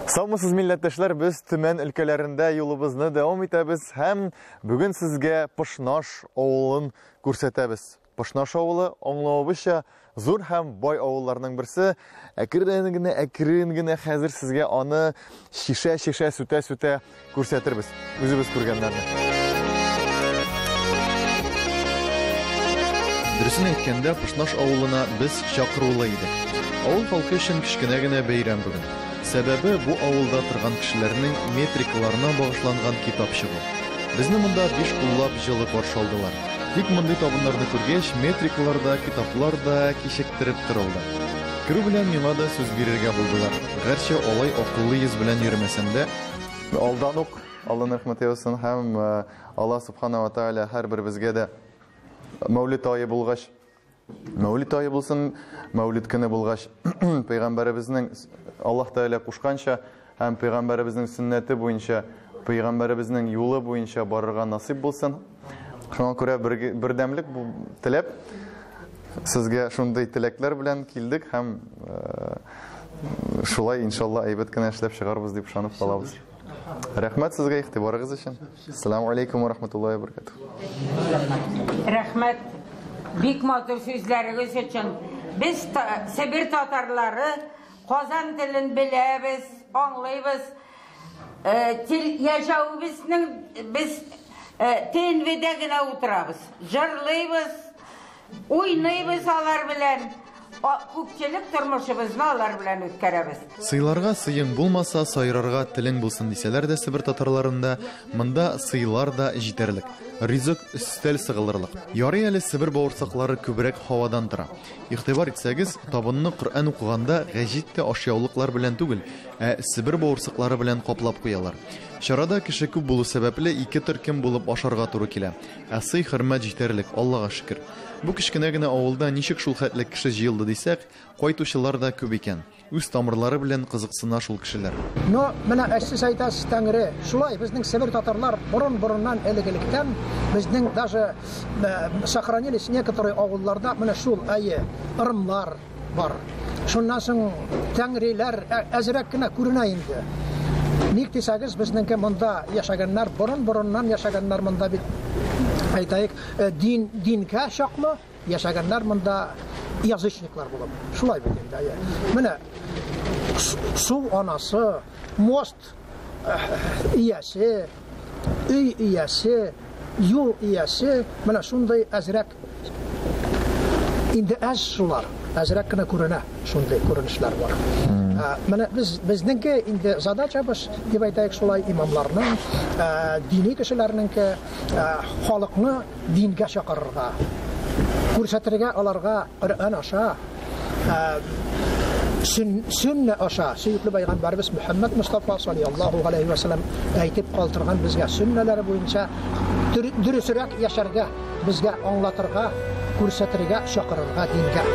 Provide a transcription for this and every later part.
Саумысыз, милләттәшләр, без Төмән өлкәләрендә юлыбызны дәвам итәбез һәм бүген сезгә Пышнаш авылын күрсәтәбез. Пышнаш авылы, аңлавыбызча, зур һәм бай авылларның берсе. Әкрен генә, әкрен генә хәзер сезгә аны шишә-шишә, сүтә-сүтә күрсәтербез. Үзебез күргәннәрне. Дөресен әйткәндә, Пышнаш авылына без чакырулы идек. Авыл халкы өчен кечкенә генә бәйрәм бүген. Сәбәбе, бу авылда торган кешеләрнең метрикаларына багышланган китап чыгу. Безне монда биш куллап җылы каршы алдылар. Тик мондый табыннарны күргәч, метрикалар да, китаплар да кичектереп торылды. Керү белән миңа да сүз бирергә булдылар. Гәрчә алай акыллы йөз белән йөрмәсәм дә. Алдан ук Алланың рәхмәте яусын һәм Аллаһ Субхана ва Тааля һәрберебезгә дә Мәүлид ае булгач, Мәүлид ае булсын, Мәүлид көне булгач, пәйгамбәребезнең Аллаһ Тәгалә кушканча һәм пәйгамбәребезнең сөннәте буенча, пәйгамбәребезнең юлы буенча барырга насыйп булсын. Шуңа күрә бердәмлек теләп, сезгә шундый теләкләр белән килдек һәм шулай иншалла әйбәт кенә эшләп чыгарбыз дип ышанып калабыз. Рәхмәт сезгә игътибарыгыз өчен. Ассаламу алейкум ва рахматуллахи ва баракатух. Рәхмәт бик матур сүзләрегез өчен. Без Себер татарлары Казан телен беләбез, аңлыйбыз. Тел яшәвебезнең без ТНВдә генә утырабыз. Җырлыйбыз, уйныйбыз алар белән. Күпчелек тормышыбызны алар белән үткәрәбез. Сыйларга сыең булмаса, сайрарга телең булсын дисәләр дә Себер татарларында, монда сыйлар да җитәрлек. Ризык өстәл сыгылырлык. Ярый әле Себер бавырсаклары күбрәк һавадан тора. Игътибар итсәгез, табынны Коръән укыганда гәҗит тә ашъяулыклар белән түгел, ә Себер бавырсаклары белән каплап куялар. Чарада кеше күп булу сәбәпле, ике төркем булып ашарга туры килә. Ә сый-хөрмәт җитәрлек, Аллага шөкер. Бу кечкенә генә авылда ничек шул хәтле кеше җыелды дисәк, кайтучылар да күп икән. Үз тамырлары белән кызыксына шул кешеләр. Но, менә әчсез әйтәсез, Тәңре, шулай безнең себер татарлар борын-борыннан элек-электән безнең даже сохранились некоторые авылларда менә шул, әйе, ырымлар бар. Шуннан соң тәңриләр әзрәк кенә күренә инде. Ник дисәгез, безнеңке монда яшәгәннәр, борын-борыннан яшәгәннәр монда бит, әйтәек, дин, дингә чаклы яшәгәннәр монда язычниклар булып. Шулай бит инде, әйе. Менә су анасы, мост иясе, өй иясе, юл иясе, менә шундый әзрәк инде әз шулар, әзрәк кенә күренә шундый күренешләр бар. Менә без безнеңке инде задачабыз дип әйтәйек шулай имамларның, дини кешеләрнеңке халыкны дингә чакырырга, күрсәтергә аларга Коръән аша, сөннә аша сөекле пәйгамбәребез Мөхәммәд Мостафа саллаллаһу алейһи ва саллям әйтеп калтырган безгә сөннәләре буенча дөресрәк яшәргә, безгә аңлатырга, күрсәтергә, чакырырга дингә.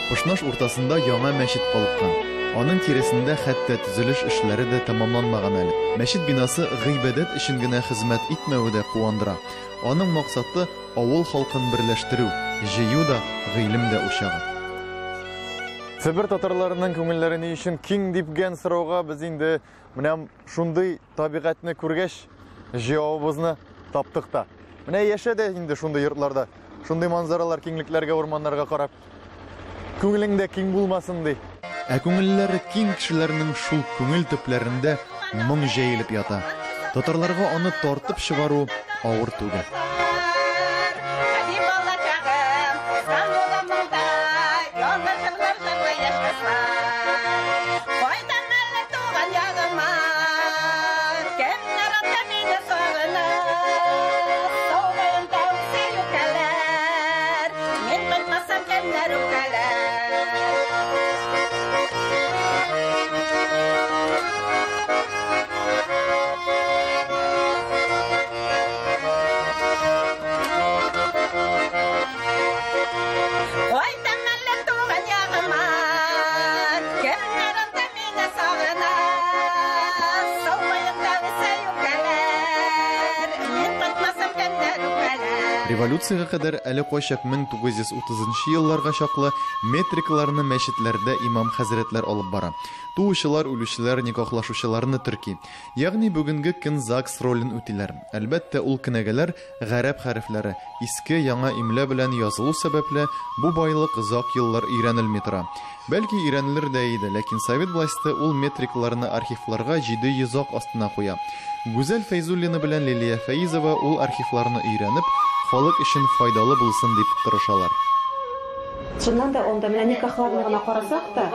Пышнаш уртасында яңа мәчет калыккан. Аның тирәсендә хәтта төзелеш эшләре дә тәмамланмаган әле. Мәчет бинасы гыйбадәт өчен генә хезмәт итмәве дә куандыра. Аның максаты, авыл халкын берләштерү, җыю да, гыйлем дә учагы. Себер татарларының күңелләре ни өчен киң дипгән сорауга без инде менә шундый табигатьне күргәч, җавабыбызны таптык та. Менә яшә дә инде шундый йортларда, шундый манзаралар, киңлекләргә, урманнарга карап. Күңелең дә киң булмасын ди. Ә күңелләре киң кешеләрнең шул күңел төпләрендә моң җәелеп ята. Татарларга аны тартып чыгару авыр түгел. Революциягә кадәр әле кайчак 1930 нчы елларга чаклы метрикаларны мәчетләрдә имам хәзрәтләр алып бара. Туучылар, үлүчеләр, никахлашучыларны терки. Ягъни бүгенге көн ЗАГС ролен үтиләр. Әлбәттә, ул кенәгәләр гарәп хәрефләре, иске, яңа имля белән язылу сәбәпле, бу байлык озак еллар өйрәнелми тора. Бәлки өйрәнелер дә иде, ләкин совет власте ул метрикаларны архивларга җиде йозак астына куя. Гүзәл Фәйзуллина белән Лилия Фәизова ул архивларны өйрәнеп, халык өчен файдалы булсын дип тырышалар. Чыннан да, анда менә никахларны гына карасак та,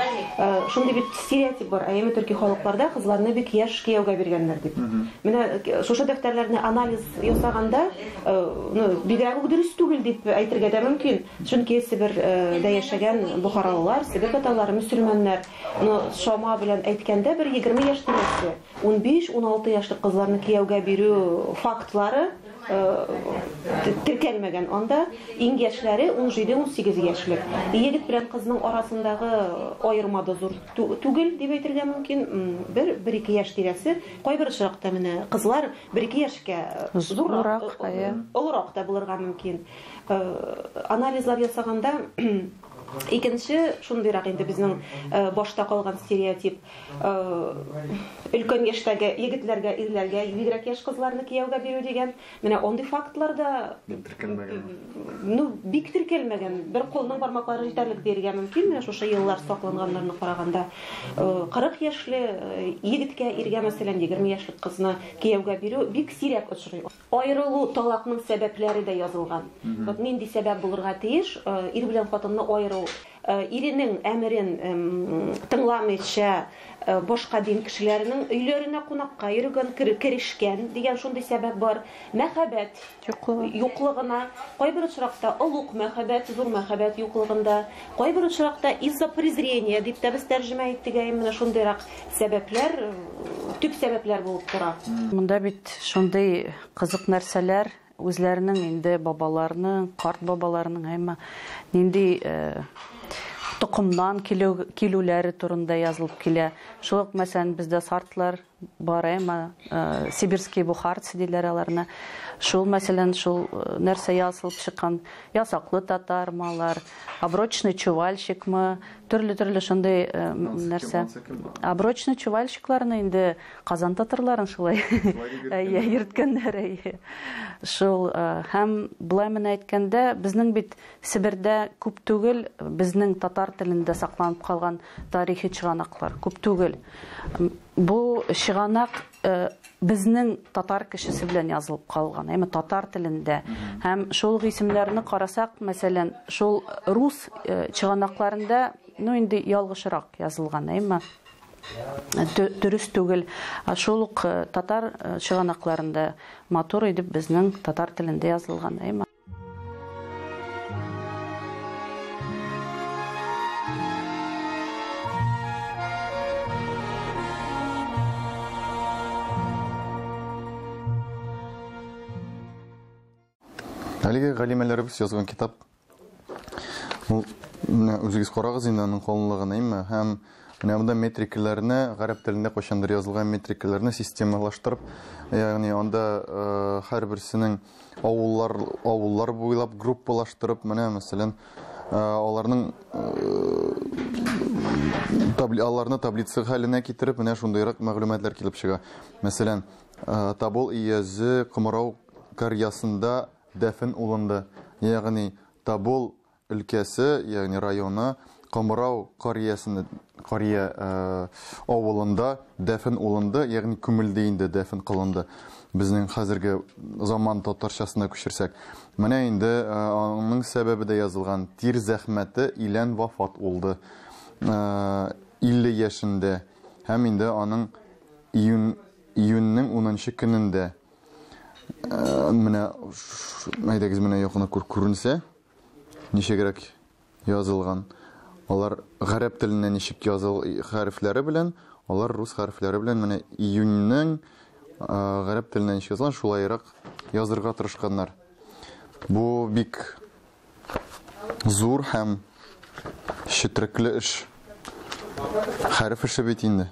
шундый бит стереотип бар, әйеме, төрки халыкларда кызларны бик яшь кияүгә биргәннәр дип. Менә шушы дәфтәрләрне анализ ясаганда, ну, бигрәк үк дөрес түгел дип әйтергә дә мөмкин. Чөнки Себердә яшәгән бохаралылар, Себер татарлары, мөселманнар, ну, чама белән әйткәндә, бер 20 яшь тирәсе, 15-16 яшьлек кызларны кияүгә бирү фактлары теркәлмәгән анда. Иң яшьләре 17-18 яшьлек. Егет белән кызның арасындагы аерма да зур түгел дип әйтергә мөмкин. Бер, бер-ике яшь тирәсе. Кайбер очракта менә кызлар бер-ике яшькә зуррак, олырак та булырга мөмкин. Анализлар ясаганда икенче шундыйрак инде безнең башта калган стереотип. Өлкән яшьтәге егетләргә, ирләргә бигрәк яшь кызларны кияүгә бирү дигән. Менә андый фактлар да бик теркәлмәгән. Ну, бик теркәлмәгән. Бер кулның бармаклары җитәрлек диергә мөмкин. Менә шушы еллар сакланганнарны караганда, 40 яшьле егеткә, иргә, мәсәлән, 20 яшьлек кызны кияүгә бирү бик сирәк очрый. Аерылу, талакның сәбәпләре дә язылган. Вот нинди сәбәп булырга тиеш ир белән хатынны аеру. Иренең әмерен тыңламыйча башка дин кешеләренең өйләренә кунакка йөргән, керешкән дигән шундый сәбәп бар. Мәхәббәт юклыгына, кайбер очракта олуг мәхәббәт, зур мәхәббәт юклыгында, кайбер очракта из-за презрения дип тә без тәрҗемә иттек, әйе, менә шундыйрак сәбәпләр, төп сәбәпләр булып тора. Монда бит шундый кызык нәрсәләр, үзләренең инде бабаларының, карт бабаларының әмма нинди токымнан килү, килүләре турында язылып килә. Шул ук, мәсәлән, бездә сартлар бар, әмма сибирские бухарцы диләр аларны. Шул, мәсәлән, шул нәрсә язылып чыккан, ясаклы татармы алар, оброчный чувальщикмы, төрле-төрле шундый нәрсә. Оброчный чувальщикларны инде Казан татарларын шулай йөрткәннәр. Шул һәм болай менә әйткәндә, безнең бит Себердә күп түгел, безнең татар телендә сакланып калган тарихи чыганаклар күп түгел. Бу чыганак безнең татар кешесе белән язылып калган, әмма татар телендә. Һәм шул ук исемнәрне карасак, мәсәлән, шул рус чыганакларында, ну инде ялгышрак язылган, әмма дөрес түгел. Шул ук татар чыганакларында матур итеп безнең татар телендә язылган, әмма. Әлеге галимәләребез язган китап ул менә үзегез карагыз инде аның калынлыгын, әйме? Һәм менә монда метрикаларны, гарәп телендә кайчандыр язылган метрикаларны системалаштырып, ягъни анда һәрберсенең авыллар, авыллар буйлап группалаштырып, менә мәсәлән, аларның аларны таблица хәленә китереп, менә шундыйрак мәгълүматлар килеп чыга. Мәсәлән, Табол өязе Комырау карьясында дәфен улынды. Ягъни Табол өлкәсе, ягъни районы Комырау карьясында, карья авылында дәфен улынды, ягъни күмелде инде, дәфен кылынды. Безнең хәзерге заман татарчасына күчерсәк. Менә инде аның сәбәбе дә язылган. Тир зәхмәте илән вафат улды. 50 яшендә. Һәм инде аның июнь, июньнең унынчы көнендә менә әйдәгез менә якына күренсә, ничегрәк язылган. Алар гарәп теленә ничек языл хәрефләре белән, алар рус хәрефләре белән менә июньнең гарәп теленә ничек язылган, шулайрак язырга тырышканнар. Бу бик зур һәм четрекле эш. Хәреф эше бит инде.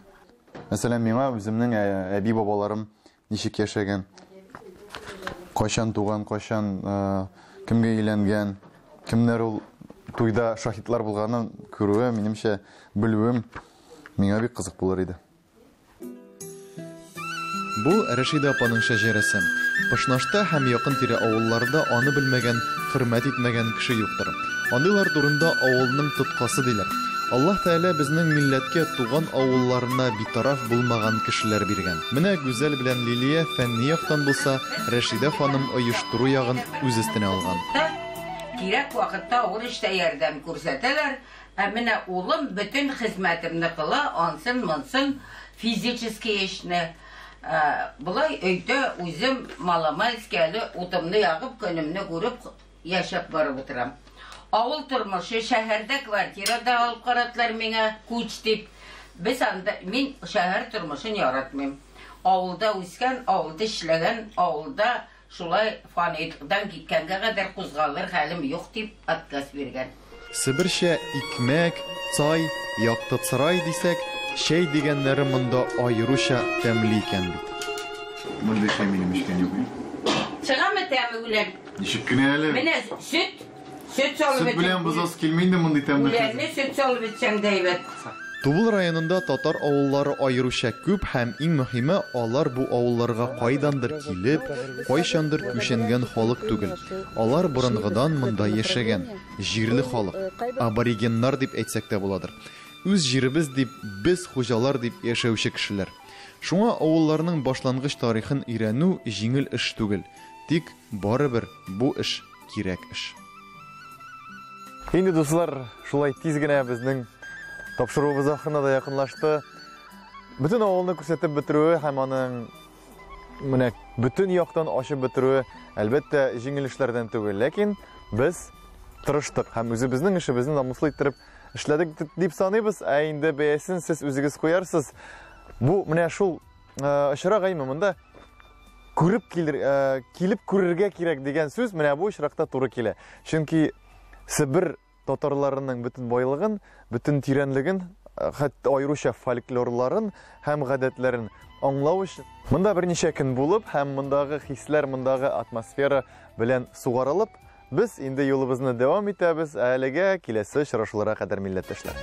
Мәсәлән, миңа үземнең әби-бабаларым ничек яшәгән, кайчан туган, кайчан кемгә өйләнгән, кемнәр ул туйда шаһитлар булганын күрүе, минемчә, белүем миңа бик кызык булыр иде. Бу Рәшидә апаның шәҗәрәсе. Пышнашта һәм якын-тирә авылларда аны белмәгән, хөрмәт итмәгән кеше юктыр. Андыйлар турында авылның тоткасы диләр. Аллаһ Тәгалә безнең милләткә туган авылларына битараф булмаган кешеләр биргән. Менә Гүзәл белән Лилия фәнни яктан булса, Рәшидә ханым оештыру ягын үз өстенә алган. Кирәк вакытта авыр эштә ярдәм күрсәтәләр. Ә менә улым бөтен хезмәтемне кыла, ансын-монсын, физический эшне. Болай өйдә үзем маломальски әле утымны ягып, көнемне күреп яшәп барып утырам. Авыл тормышы, шәһәрдә квартира да алып карадылар миңа, күч дип. Без анда, мин шәһәр тормышын яратмыйм. Авылда үскән, авылда эшләгән, авылда шулай фанидан киткәнгә кадәр кузгалыр хәлем юк дип отказ биргән. Себерчә икмәк, цай, якты цырай дисәк, чәй дигәннәре монда аеруча тәмле икән бит. Мондый чәй минем эчкән юк. Чыгамы тәме үлән? Ничек кенә әле? Менә сөт, сөт салып Сөт белән бозасы килми инде мондый тәмле. Үләнне сөт салып эчсәң дә әйбәт. Тубыл районында татар авыллары аеруча күп һәм иң мөһиме, алар бу авылларга кайдандыр килеп, кайчандыр күченгән халык түгел. Алар борынгыдан монда яшәгән, җирле халык, аборигеннар дип әйтсәк тә буладыр. Үз җиребез дип, без хуҗалар дип яшәүче кешеләр. Шуңа авылларның башлангыч тарихын өйрәнү җиңел эш түгел. Тик барыбер бу эш кирәк эш. Инде, дуслар, шулай тиз генә безнең тапшыруыбыз ахырына да якынлашты. Бөтен авылны күрсәтеп бетерүе һәм аның менә бөтен яктан ачып бетерүе, әлбәттә, җиңел эшләрдән түгел. Ләкин без тырыштык һәм үзебезнең эшебезне намуслы иттереп эшләдек дип саныйбыз. Ә инде бәясен сез үзегез куярсыз. Бу менә шул очрак әйме, монда күреп килер, килеп күрергә кирәк дигән сүз менә бу очракта туры килә. Чөнки Себер татарларының бөтен байлыгын, бөтен тирәнлеген, хәтта аеруча фольклорларын һәм гадәтләрен аңлау өчен монда берничә көн булып һәм мондагы хисләр, мондагы атмосфера белән сугарылып, без инде юлыбызны дәвам итәбез. Ә әлегә киләсе очрашуларга кадәр, милләттәшләр.